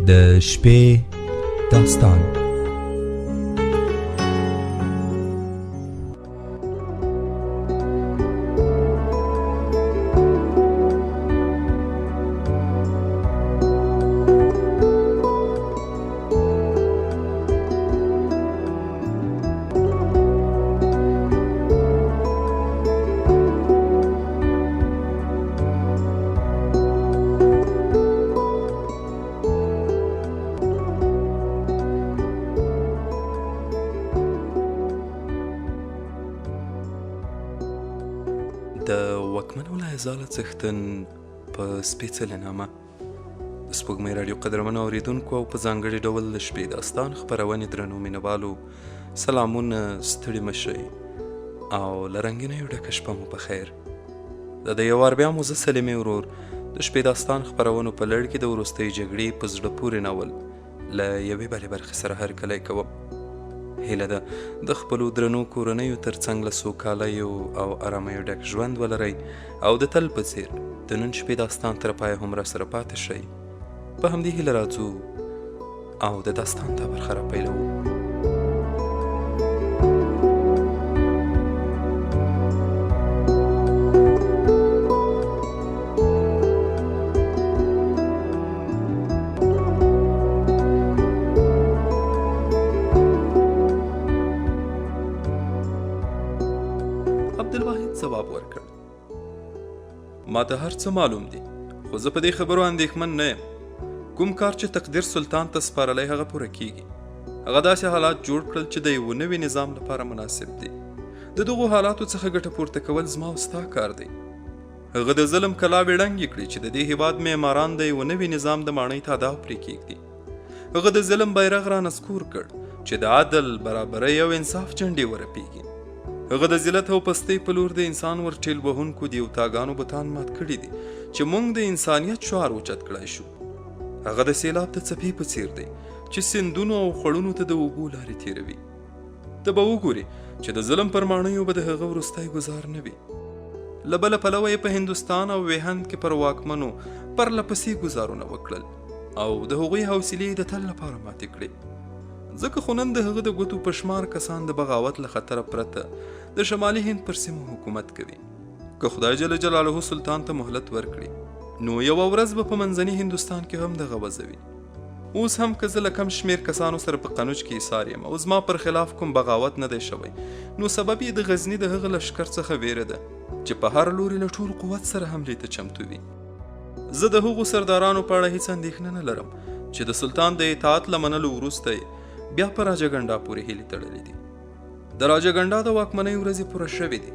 د شپې داستان. د واکمنو له ازاله څښتن په سپېڅلې نامه د سپوږمۍ راډیو قدرمنو اورېدونکو او په ځانګړي ډول د شپې داستان خپرونې درنو مینهوالو سلامونه، ستړي مه شئ او له رنګینیو ډکه شپه مو په خیر. دا د یو وار بیا مو زه سلیمې ورور د شپې داستان خپرونو په لړ کې د وروستۍ جګړې په زړه پورې ناول له یوې بلې برخې سره هرکلی کوم. هیله ده د خپلو درنو کورنیو ترڅنګ له سوکالیو او ارامیو ډک ژوند ولرئ او د تل په څیر د نن شپې داستان تر پایه هم راسره پاتې شئ. په همدې هیله راځو او د داستان دا برخه را پیلوو. عبدالواحد ځواب ورکړ: ما ته هر څه معلوم دي، خو زه په دې خبرو اندېښمن نه یم. کوم کار چې تقدیر سلطان ته سپارلی هغه پوره کیږي. هغه داسې حالات جوړ کړل چې د یوه نوي نظام لپاره مناسب دي. د دغو حالاتو څخه ګټه پورته کول زما او ستا کار دی. هغه د ظلم کلاوې ړنګې کړې چې د دې هیواد معماران د یوه نوي نظام د ماڼۍ تاداو پرې کیږدي. هغه د ظلم بیرغ را نسکور کړ چې د عدل، برابرۍ او انصاف جنډې ورپیږي. هغه د ذلت او پستۍ په لور د انسان ور ټیل وهونکو دیوتاګانو بتان مات کړي دي چې مونږ د انسانیت شعار اوچت کړای شو. هغه د سیلاب د څپې په څیر دی چې سیندونو او خوړونو ته د اوبو لارې تیروي. ته به وګورې چې د ظلم پر ماڼیو به د هغه وروستی ګزار نه وي. له بله پلوه یې په هندوستان او ویهند کې پر واکمنو پرله پسې ګزارونه وکړل او د هغوی حوصلې یې د تل لپاره ماتې کړې. ځکه خو نن د هغه د ګوتو په شمار کسان د بغاوت له خطره پرته د شمالي هند پر سیمو حکومت کوي. که خدای جل جلاله سلطان ته مهلت ورکړي نو یوه ورځ به په منځني هندوستان کې هم دغه وضع وي. اوس هم که زه له کم شمېر کسانو سره په قنوج کې ایسار یم او زما پر خلاف کوم بغاوت نه دی شوی نو سبب یې د غزني د هغه لښکر څخه ویره ده چې په هر لوري له ټول قوت سره حملې ته چمتو وي. زه د هغو سردارانو په اړه هیڅ اندېښنه نه لرم چې د سلطان د اطاعت له منلو وروسته یې بیا په راجه ګنډا پورې هیلې تړلې دي. د راجه ګنډا د واکمنۍ ورځې پوره شوې دي.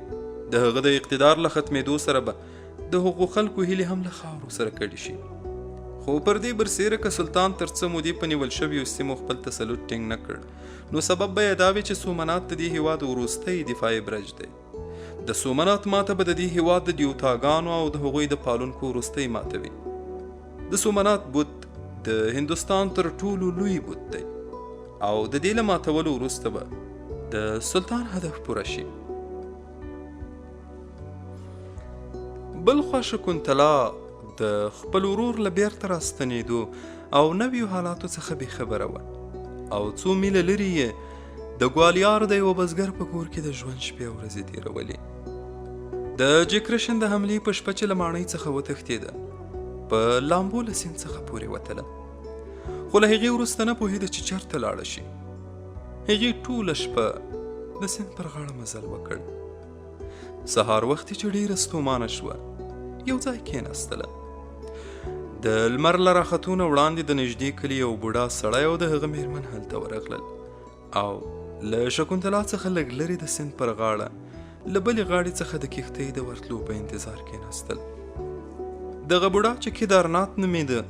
د هغه د اقتدار له ختمېدو سره به د هغو خلکو هیلې هم له خاورو سره کډې شي. خو پر دې برسېره که سلطان تر څه مودې په نیول شویو سیمو خپل تسلط ټینګ نه کړ نو سبب به یې دا وي چې سومنات د دې هیواد وروستی دفاعي برج دی. د سومنات ماته به د دې هیواد د دیوتاګانو او د هغوی د پالونکو وروستۍ ماته وي. د سومنات بت د هندوستان تر ټولو لوی بت دی او د دې له ماتولو وروسته به د سلطان هدف پوره شي. بلخوا شکنتلا د خپل ورور له بیرته راستنېدو او نویو حالاتو څخه بې خبره وه او څو میله لرې یې د ګوالیار د یوه بزګر په کور کې د ژوند شپې او ورځې تېرولې. د جیکرشن د حملې په شپه چې له ماڼۍ څخه وتښتېده په لامبو له سیند څخه پورې وتله، خو له هغې وروسته نه پوهېده چې چېرته لاړه شي. هغې ټوله شپه د سیند پر غاړه مزل وکړ. سهار وختي چې ډېره ستومانه شوه یو ځای کېناستله. د لمر له راختو نه وړاندې د نږدې کلي یو بوډا سړی او د هغه میرمن هلته ورغلل او له شکنتلا څخه لږ لرې د سیند پر غاړه له بلې غاړې څخه د کښتۍ د ورتلو په انتظار کېناستل. دغه بوډا چې کیدارنات نومېده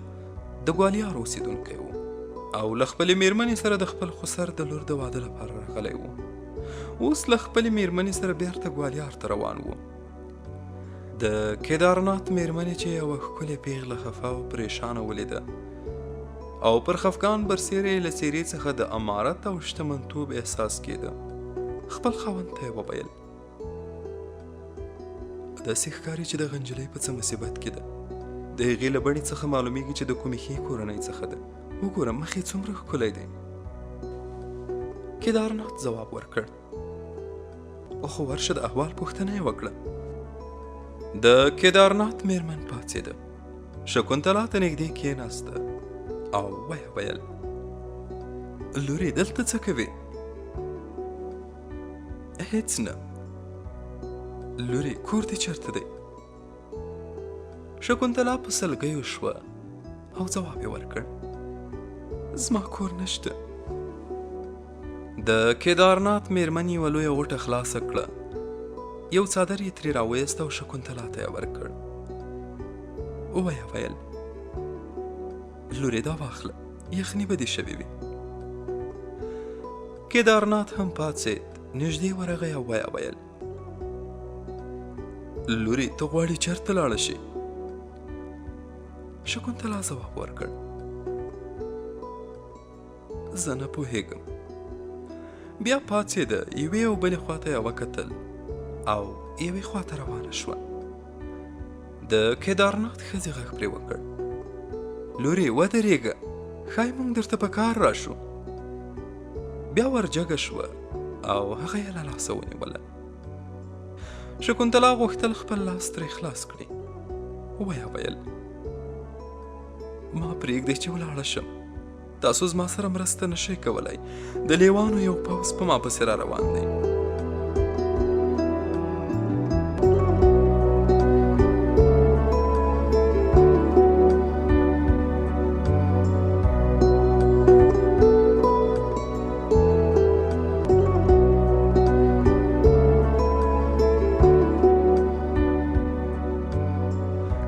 د ګوالیار اوسېدونکی و او له خپلې میرمنې سره د خپل خسر د لور د واده لپاره راغلی و. اوس له خپلې میرمنې سره بیرته ګوالیار ته روان و. د کیدارنات میرمنې چې یوه ښکلې پیغله خفه او پریشانه ولیده او پر خفګان برسېره یې له څېرې څخه د امارت او شتمنتوب احساس کېده، خپل خاوند ته یې وویل: داسې ښکاري چې دغه نجلۍ په څه مصیبت کې ده. د هغې له بڼې څخه معلومیږي چې د کومې ښې کورنۍ څخه ده. وګوره مخ یې څومره ښکلی دی. کیدارنات ځواب ورکړ، خو ورشه د احوال پوښتنه یې وکړه. د کیدارنات میرمن پاڅېده، شکنتلا ته نږدې کېناسته او ویې ویل، لورې دلته څه کوې؟ هیڅ نه. لورې کور دې چېرته دی؟ شکنتلا په سلګیو شوه او ځواب یې ورکړ، زما کور نشته. د کیدارنات میرمن یوه لویه غوټه خلاصه کړه، یو څادر یې ترې راویست او شکنتلا ته یې ورکړ. ویې ویل، لورې دا واخله، یخني به دې شوې وي. کیدارنات هم پاڅېد، نږدې ورغی او ویې ویل، لورې ته غواړې چېرته لاړه شې؟ شکنتلا ځواب ورکړ، زه نه پوهېږم. بیا پاڅېده، یوې او بلې خواته یې وکتل او یوې خواته روانه شوه. د کیدارنات ښځې غږ پرې وکړ، لورې ودرېږه، ښایي موږ درته په کار راشو. بیا ورجګه شوه او هغه یې له لاسه ونیوله. شکنتلا غوښتل خپل لاس ترې خلاص کړي، ویې ویل، ما پرېږدئ چې ولاړه شم، تاسو زما سره مرسته نشئ کولی، د لیوانو یو پوځ په ما پسې را روان دی.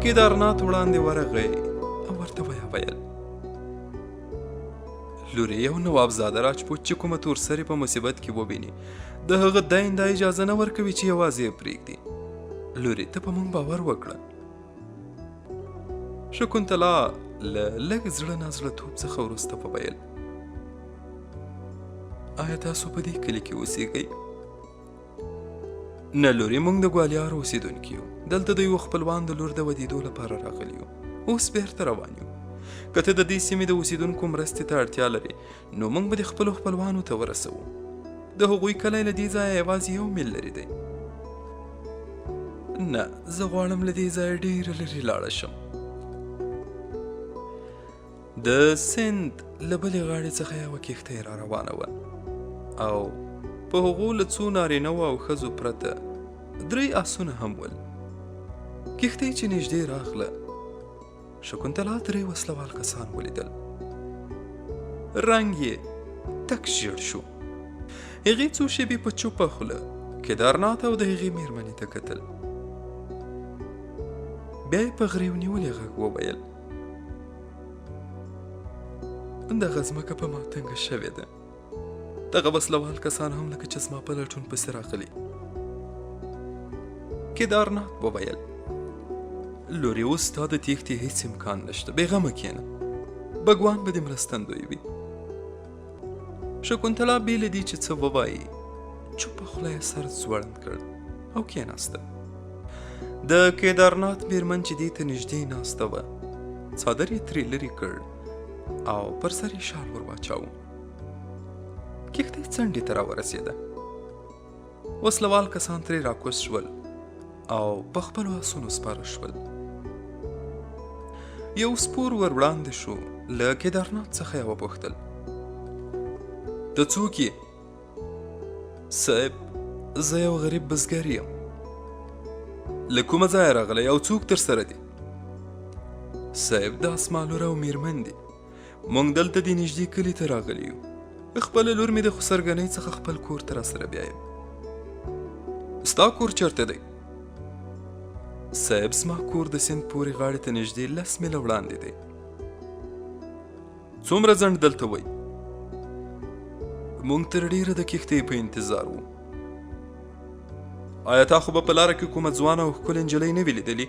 کیدارنات وړاندې ورغی او ورته ویې ویل، لورې یو نوابزاده راجپوت چې کومه تورسرې په مصیبت کې وویني، د هغه دین دا اجازه نه ورکوي چې یوازې یې پرېږدي. لورې ته په موږ باور وکړه. شکنتلا له لږ زړه نازړه توب څخه وروسته وویل، آیا تاسو په دې کلي کې اوسیږئ؟ نه لورې، موږ د ګوالیار اوسېدونکي یو، دلته د یوه خپلوان د لور د ودېدو لپاره راغلي یو، اوس بېرته روان یو. که ته د دې سیمې د اوسېدونکو مرستې ته اړتیا لرې، نو موږ به دې خپلو خپلوانو ته ورسوو. د هغوی کلی له دې ځایه یوازې یو میل لرې دی. نه، زه غواړم له دې ځایه ډېره لرې لاړه شم. د سند له بلې غاړې څخه یوه کښتۍ را روانه وه او په هغو له څو نارینه او ښځو پرته درې آسونه هم ول. کښتۍ چې نږدې راغله، شکنتلا درې وسلوال کسان ولیدل. رنګ یې تک ژیړ شو. هغې څو شېبې په چوپه خوله کیدارنات او د هغې میرمنې ته کتل. بیا یې په غریو نیولي غږ وویل، دغه ځمکه په ما تنګه شوې ده، دغه وسلوال کسان هم لکه چې زما په لټون پسې راغلي. کیدارنات وویل، لورې اوس ستا د تیښتې هیڅ امکان نشته، بېغمه کښېنه، بګوان به دې مرستندوی وي. شکنتلا بې له دې چې څه ووایي، چوپه خوله یې سر ځوړند کړ او کښېناسته. د کیدارنات میرمن چې دې ته نږدې ناسته وه، څادر یې ترې لرې کړ او پر سر یې شال ور واچاوه. کښتۍ څنډې ته راورسېده. وسلوال کسان ترې راکوز شول او په خپلو اسونو سپاره شول. یو سپور ور وړاندې شو، له کیدارنات څخه یې وپوښتل، ته څوک یې؟ صاحب، زه یو غریب بزګر یم. له کومه ځایه راغلی او څوک در سره دي؟ صاحب، دا زما لور او میرمن دي، موږ دلته دې نږدې کلي ته راغلي یو. خپله لور مې د خسرګنۍ څخه خپل کور ته راسره بیایم. ستا کور چېرته دی؟ صاحب، زما کور د سیند پورې غاړې ته نږدې 10 میله وړاندې دی. څومره ځنډ دلته وئ؟ موږ تر ډېره د کښتۍ په انتظار وو. آیا تا خو به په لاره کې کومه ځوانه او ښکلې نجلۍ نه وي لیدلې؟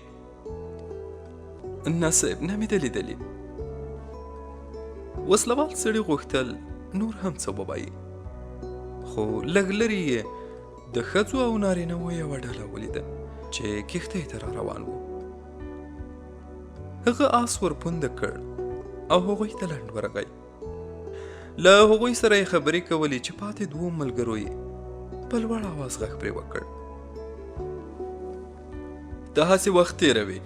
نه صاحب، نه مې ده لیدلې. وسلوال سړي غوښتل نور هم څه ووایي، خو لږ لرې یې د ښځو او نارینه وو یوه ډله ولیده چې کښتۍ ته را روان وو. هغه آس ورپونده کړ او هغوی ته لنډ ورغی. له هغوی سره یې خبرې کولې چې پاتې دوو ملګرو یې په لوړ آواز غږ پرې وکړ. ته هسې وخت تېروې،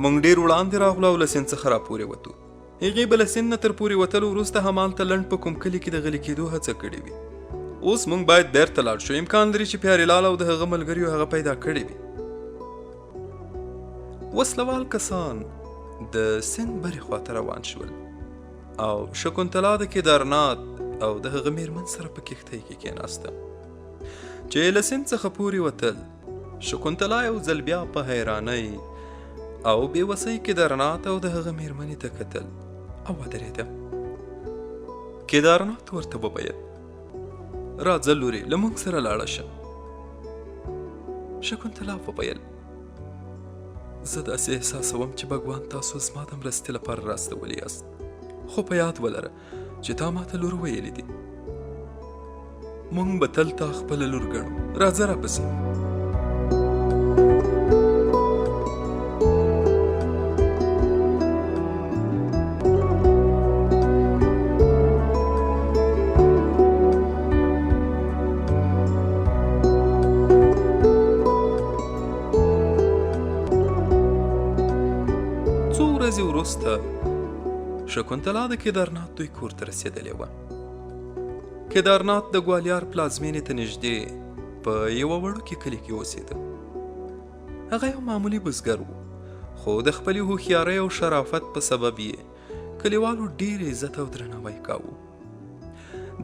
موږ ډېر وړاندې راغلو او له سیند څخه راپورې وتو. هغې به له سیند نه تر پورې وتلو وروسته همالته لنډ په کوم کلي کې د غلي کېدو هڅه کړې وي. اوس موږ باید بیرته لاړ شو، امکان لري چې پیاري لال او د هغه ملګریو هغه پیدا کړې وي. وسلوال کسان د سیند برې خواته روان شول او شکنتلا د کیدارنات او د هغه میرمن سره په کښتۍ کې کېناسته. چې له سیند څخه پورې وتل، شکنتلا یو ځل بیا په حیرانۍ او بې وسۍ کیدارنات او د هغه میرمنې ته کتل او ودرېده. کیدارنات ورته وویل، راځه لورې، له موږ سره لاړه شه. شکنتلا وویل، زه داسې احساسوم چې بګوان تاسو زما د مرستې لپاره راستولي یاست، خو په یاد ولره چې تا ماته لور ویلي دي. مونږ به تل تا خپله لور ګڼو، راځه راپسې. څو ورځې وروسته شکنتلا د کیدارنات دوی کور ته رسېدلې وه. کیدارنات د ګوالیار پلازمینې ته نږدې په یوه وړوکي کلي کې اوسېده. هغه یو معمولي بزګر و، خو د خپلې هوښیارۍ او شرافت په سبب یې کلیوالو ډېر عزت او درناوی کاوه.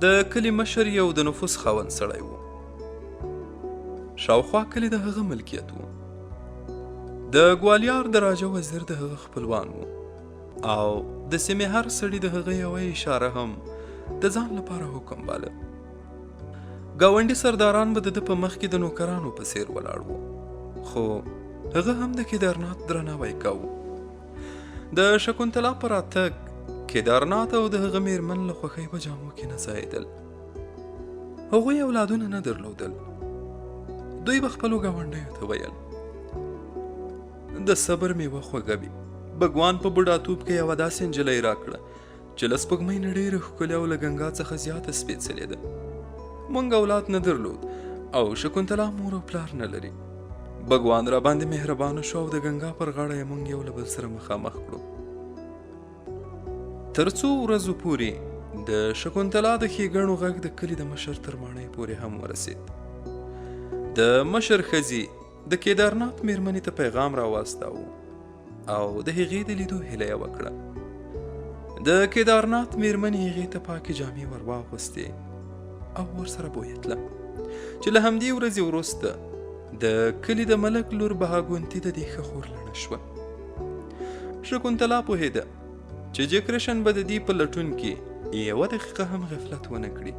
د کلي مشر یو د نفوذ خاوند سړی و. شاوخوا کلی د هغه ملکیت و. د ګوالیار د راجه وزیر د هغه خپلوان و او د سیمې هر سړي د هغه یوه اشاره هم د ځان لپاره حکم باله. ګاونډي سرداران به د ده په مخ کې د نوکرانو په څیر ولاړ وو، خو هغه هم د کیدارنات درناوی کاوه. د شکنتلا په راتګ کیدارنات او د هغه میرمن له خوښۍ په جامو کې نه ځایېدل. هغوی اولادونه نه درلودل. دوی به خپلو ګاونډیو ته ویل، د صبر میوه خوږه وي. بګوان په بوډاتوب کې یوه داسې نجلۍ راکړه چې له سپوږمۍ نه ډېره ښکلې او له ګنګا څخه زیاته سپېڅلې ده. مونږ اولاد نه درلود او شکنتلا مور او پلار نه لري. بګوان را باندې مهربانه شو او د ګنګا پر غاړه یې مونږ یو له بل سره مخامخ کړو. تر څو ورځو پورې د شکنتلا د ښېګڼو غږ د کلي د مشر تر ماڼۍ پورې هم ورسېد. د مشر ښځې د کیدارنات میرمنې ته پیغام راواستاوه او د هغې د لیدو هیله یې وکړه. د کیدارنات میرمنې هغې ته پاکې جامې ور واغوستې او ورسره بویتله چې له همدې ورځې وروسته د کلي د ملک لور بهاګونتي د دې ښه خور لڼه شوه. شکنتلا پوهېده چې جیکرشن به د دې په لټون کې یوه دقیقه هم غفلت ونه کړي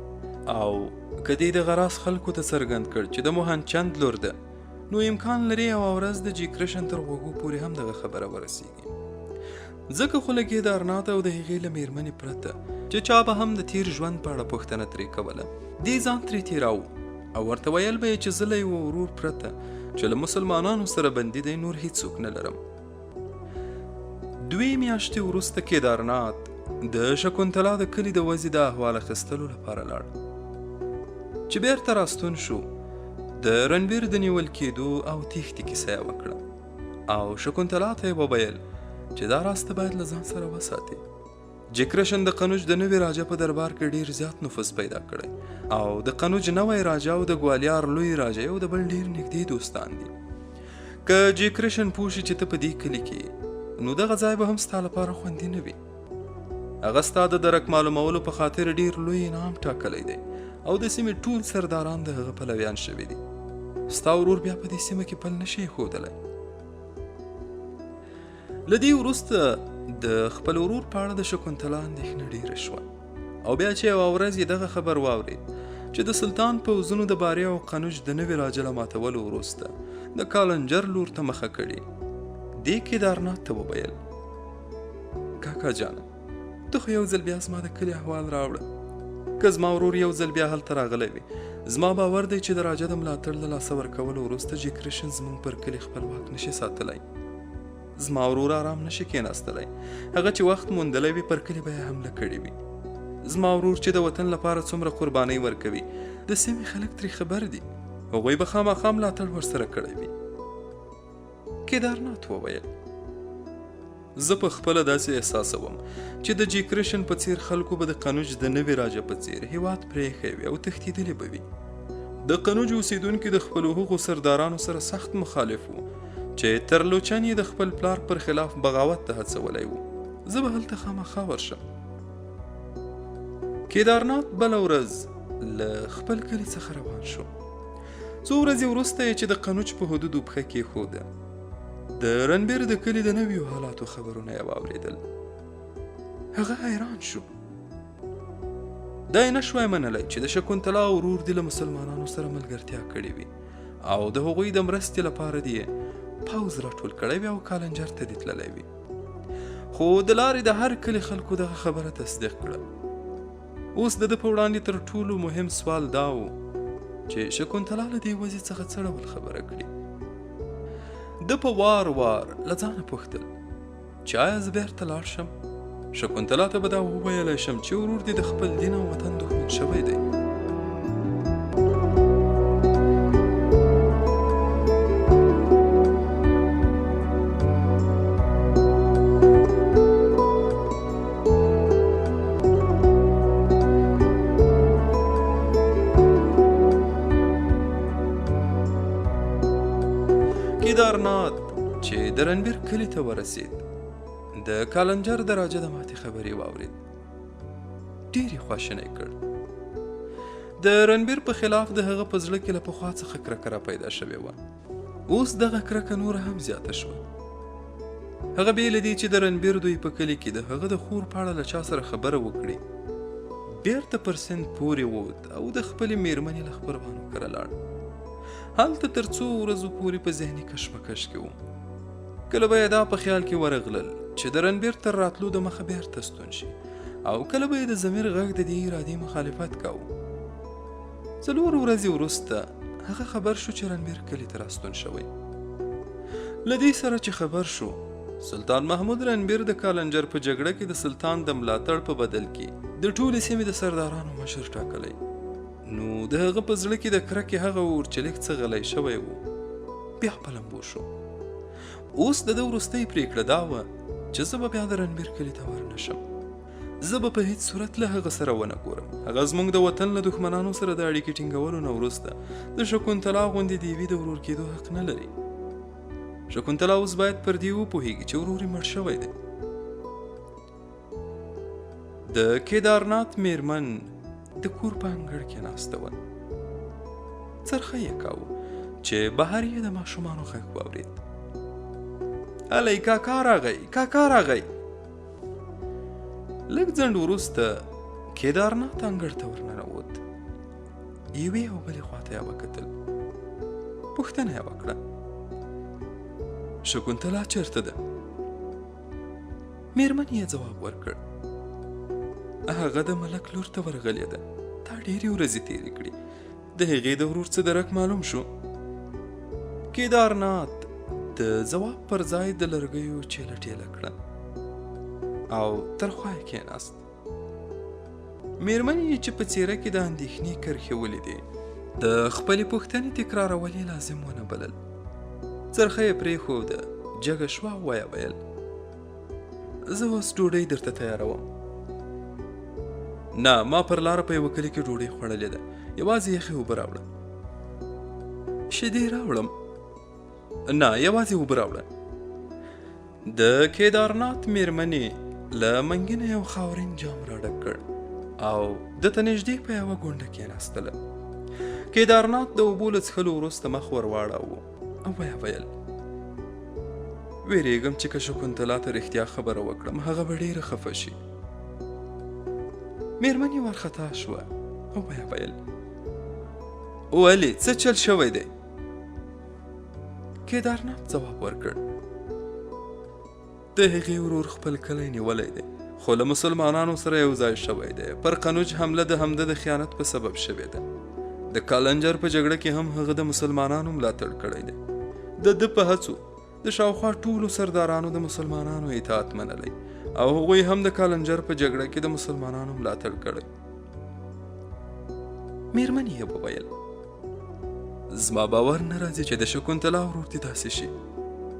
او که دې دغه راز خلکو ته څرګند کړ چې د موهن چند لور ده، نو امکان لري یوه ورځ د جیکرشن تر غوږو پورې هم دغه خبره ورسیږي. ځکه خو له کیدارنات او د هغې له میرمنې پرته چې چا به هم د تیر ژوند په اړه پوښتنه ترې کوله، دې ځان ترې تیراوه او ورته ویل به یې چې زه له یوه ورور پرته چې له مسلمانانو سره بندي دی نور هیڅوک نه لرم. دوې میاشتې وروسته کیدارنات د شکنتلا د کلي د وضعې د احوال اخیستلو لپاره لاړ. چې بیرته راستون شو، د رنبیر د نیول کېدو او تیښتې کیسه یې وکړه او شکنتلا ته یې وویل چې دا راز ته باید له ځان سره وساتې. جیکرشن د قنوج د نوي راجه په دربار کې ډیر زیات نفوذ پیدا کړی او د قنوج نوی راجه او د ګوالیار لوی راجه یو د بل ډیر نږدې دوستان دي. که جیکرشن پوه شي چې ته په دې کلي کې نو دغه ځای به هم ستا لپاره خوندي نه وي. هغه ستا د درک معلومولو په خاطر ډیر لوی انعام ټاکلی دی او د سیمې ټول سرداران د هغه پلویان شوي دي. ستا ورور بیا په دې سیمه کې پل نشي ایښودلی. له دې وروسته د خپل ورور په اړه د شکنتلا اندېښنه ډېره شوه او بیا چې یوه ورځ یې دغه خبر واورېد چې د سلطان پوځونو د بارې او قنوج د نوي راجه له ماتولو وروسته د کالنجر لور ته مخه کړې، دې کیدارنات ته وویل، کاکا جانه، ته خو یو ځل بیا زما د کلي احوال راوړه. که زما ورور یو ځل بیا هلته راغلی وي، زما باور دی چې د راجه د ملاتړ له لاسه ورکولو وروسته جیکرشن زموږ پر کلي خپل واک نشي ساتلی. زما ورور آرام نشي کېناستلی. هغه چې وخت موندلی وي، پر کلي به یې حمله کړې وي. زما ورور چې د وطن لپاره څومره قربانۍ ورکوي، د سیمې خلک ترې خبر دي. هغوی به خامخا ملاتړ ورسره کړی وي. کیدارنات وویل: زه په خپله داسې احساسوم چې د جی کرشن په څیر خلکو به د قنوج د نوي راجه په څیر هیواد پرېښی وي او تښتېدلي به وي. د قنوج اوسېدونکي د خپلو هغو سردارانو سره سخت مخالف وو چې ترلوچن یې د خپل پلار پر خلاف بغاوت ته هڅولی و. زه به هلته خامخا ورشم. کیدارنات بله ورځ له خپل کلي څخه روان شو. څو ورځې وروسته یې چې د قنوج په حدودو پښه کېښوده، د رنبیر د کلي د نویو حالاتو خبرونه یې واورېدل. هغه حیران شو. دا یې نه شوای منلی چې د شکونتلا ورور دې له مسلمانانو سره ملګرتیا کړې وي او د هغوی د مرستې لپاره دې یې پوځ راټول کړی وي او کالنجر ته دې تللی وي. خو د لارې د هر کلي خلکو دغه خبره تصدیق کړه. اوس د ده په وړاندې تر ټولو مهم سوال دا و چې شکونتلا له دې وضعې څخه څه ډول خبره کړي. ده په وار وار له ځانه پوښتل چې آیا زه بېرته لاړ شم؟ شکونتلا ته به دا وویلی شم چې ورور دې د خپل دین او وطن دښمن شوی دی. کیدارنات چې د رنبیر کلي ته ورسید، د کالنجر د راجه د ماتې خبرې واورید، ډېر یې خواشینی کړ. د رنبیر په خلاف د هغه په زړه کې له پخوا څخه کرکه را پیدا شوې وه. اوس دغه کرکه نوره هم زیاته شوه. هغه بې له دې چې د رنبیر دوی په کلي کې د هغه د خور په اړه له چا سره خبره وکړي، بیرته پر سند پورې ووت او د خپلې میرمنې له خپلوانو کره لاړ. هلته تر څو ورځو پورې په ذهني کشمکش کې و. کله به یې دا په خیال کې ورغلل چې د رنبیر تر راتلو د مخه بیرته ستون شي او کله به یې د ضمیر غږ د دې ارادې مخالفت کاوه. 4 ورځې وروسته هغه خبر شو چې رنبیر کلي ته راستون شوی. له دې سره چې خبر شو، سلطان محمود رنبیر د کالنجر په جګړه کې د سلطان د ملاتړ په بدل کې د ټولې سیمې د سردارانو مشر ټاکلی، نو د هغه په زړه کې د کرکې هغه اور چې لږ څه غلی شوی و بیا په لمبو شو. اوس د ده وروستۍ پرېکړه دا وه چې زه به بیا د رنبیر کلي ته ورنه شم. زه به په هیڅ صورت له هغه سره ونه ګورم. هغه زموږ د وطن له دښمنانو سره د اړیکې ټینګولو نه وروسته د شکونتلا غوندې دیوي د ورور کېدو حق نه لري. شکونتلا اوس باید پر دې وپوهېږي چې ورور یې مړ شوی دی. د کیدارنات میرمن د کور په انګړ کې ناسته وه. څرخی یې کاوه چې بهر یې د ماشومانو غږ واورېد. هلئ کاکا راغی، کاکا راغی. لږ ځنډ وروسته کیدارنات انګړ ته ورننوت. یوې او بلې خواته یې وکتل، پوښتنه یې وکړه: شکونتلا چېرته ده؟ میرمن یې ځواب ورکړ: هغه د ملک لور ته ورغلې ده. تا ډېرې ورځې تېرې کړې، د هغې د ورور څه درک معلوم شو؟ کیدارنات د ځواب پر ځای د لرګیو چېله ټېله کړه او تر خوا یې کېناست. میرمن یې چې په څېره کې د اندېښنې کرښې ولیدې، د خپلې پوښتنې تکرارول یې لازم ونه بلل. څرخه یې پرېښوده، جګه شوه او ویې ویل: زه اوس ډوډۍ درته تیاروم. نه، ما پر لاره په یوه کلي کې ډوډۍ خوړلې ده، یوازې یخې اوبه راوړه. شیدې راوړم؟ نه، یوازې اوبه راوړه. د کیدارنات میرمنې له منګي نه یو خاورین جام راډک کړ او ده ته نږدې په یوه ګونډه کېناستله. کیدارنات د اوبو له څښلو وروسته مخ ور واړاوه او ویې ویل: وېرېږم چې که شکونتلا ته رښتیا خبره وکړم، هغه به ډېره خفه شي. میرمن یې وارخطا شوه او ویې ویل: ولې، څه چل شوی دی؟ کیدارنات ځواب ورکړ: د هغې ورور خپل کلی نیولی دی، خو له مسلمانانو سره یو ځای شوی دی. پر قنوج حمله د همده د خیانت په سبب شوې ده. د کالنجر په جګړه کې هم هغه د مسلمانانو ملاتړ کړی دی. د ده په هڅو د شاوخوا ټولو سردارانو د مسلمانانو اطاعت منلی او هغوی هم د کالنجر په جګړه کې د مسلمانانو ملاتړ کړی. میرمنې یې وویل، زما باور نه راځي چې د شکنتلا ورور دې داسې شي.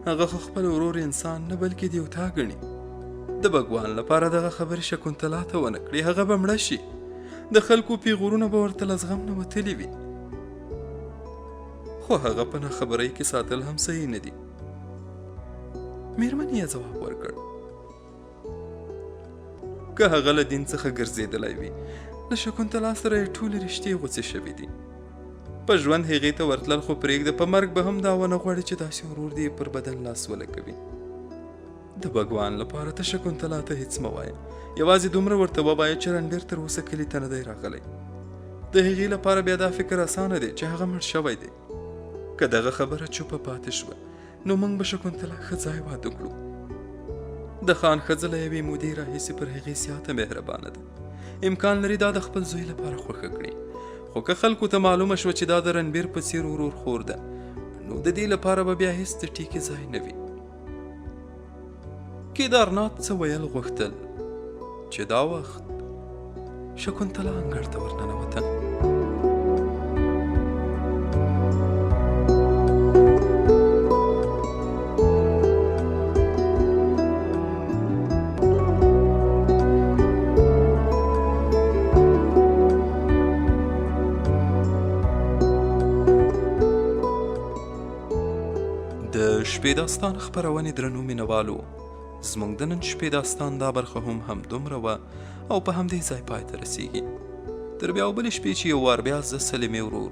هغه خو خپل ورور انسان نه بلکې دیوتا ګڼي. د بګوان لپاره دغه خبرې شکنتلا ته ونه کړي، هغه به مړه شي. د خلکو پیغورونه به ورته له زغم نه وتلي وي. خو هغه په ناخبرۍ کې ساتل هم صحیح نه دي. میرمنې یې ځواب ورکړ، که هغه له دین څخه ګرځېدلی وي، له شکنتلا سره یې ټولې رشتې غوڅې شوې دي. په ژوند هغې ته ورتلل خو پرېږده، په مرګ به هم دا ونه غواړي چې داسې ورور دې پر بدن لاس ولګوي. د بګوان لپاره ته شکنتلا ته هیڅ مه وایه، یوازې دومره ورته ووایه چې رنبیر تر اوسه کلي ته نه دی راغلی. د هغې لپاره بیا دا فکر اسانه دی چې هغه مړ شوی دی. که دغه خبره چوپه پاتې شوه نو موږ به شکنتلا ښه ځای واده کړو. د خان ښځه له یوې مودې راهیسې پر هغې زیاته مهربانه ده. امکان لري دا د خپل زوی لپاره خوښه کړي، خو که خلکو ته معلومه شوه چې دا د رنبیر په څیر ورور خور ده، نو د دې لپاره به بیا هیڅ د ټیکې ځای نه وي. کیدارنات څه ویل غوښتل چې دا وخت شکنتلا انګړ ته ورننوته. د شپې داستان خپرونې درنو مینوالو، زموږ د نن شپې داستان دا برخه هم همدومره وه او په همدې ځای پای ته رسیږي. تر بیا بلې شپې چې یو وار بیا زه سلیمې ورور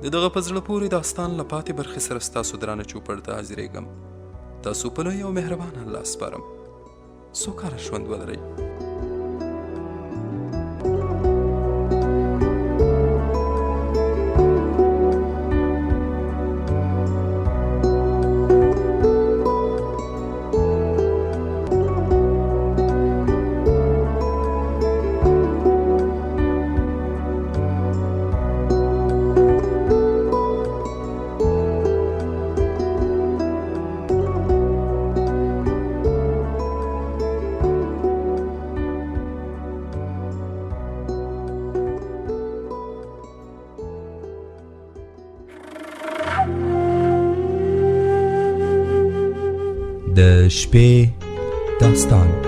د دغه په زړه پورې داستان له پاتې برخې سره ستاسو درانه چوپړ ته حاضرېږم. تاسو په لوی او مهربان الله سپارم. سوکاله ژوند ولرئ. د شپې داستان.